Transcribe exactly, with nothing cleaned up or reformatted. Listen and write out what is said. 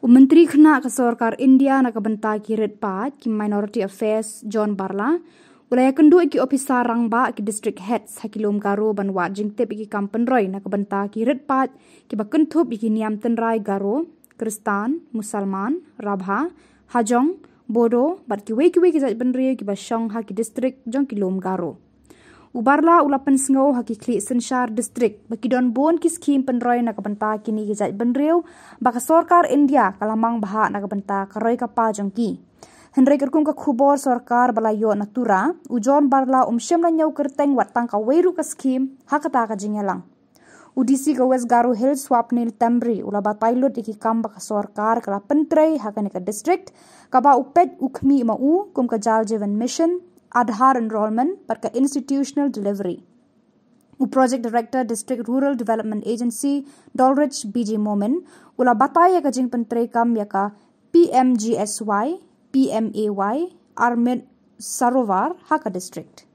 U Myntri Khynnah ka Sorkar India na ka bynta ki rit paid, ki Minority Affairs, John Barla, u la ïakynduh ïa ki ophisar rangbah, ki district heads ha ki lum Garo ban wad jingtip ïa ki kam pynroi na ka bynta ki rit paid kiba kynthup ïa ki niam tynrai Garo, Khristan, Musalman, Rabha, Hajong, Bodo bad kiwei kiwei ki jaitbynriew kiba shong ha ki district jong ki lum Garo. U Barla u la pynsngew ha ki khlieh synshar district ba ki don bun ki skhim pynroi na ka bynta kine ki jaitbynriew ba ka Sorkar India ka la mang bha na ka bynta ka roi ka par jong ki. Hynrei katkum ka khubor sorkar ba la ïoh na Tura, u John Barla um shym la ñiew kyrteng wat tang kawei ruh ka skhim ha kata ka jingïalang. U D C ka West Garo Hills, Swapnil Tembri, u la batai lut ïa ki kam ba ka sorkar ka la pyntrei ha kane ka district, kaba u peit u khmih ma u kum ka Jal Jeevan Mission, Aadhaar enrollment bad ka institutional delivery. U Project Director, District Rural Development Agency, Dolridge B J Momin, u la batai ïa ka jingpyntrei kam ïa ka P M G S Y, P M A Y, Amrit Sarovar ha ka district.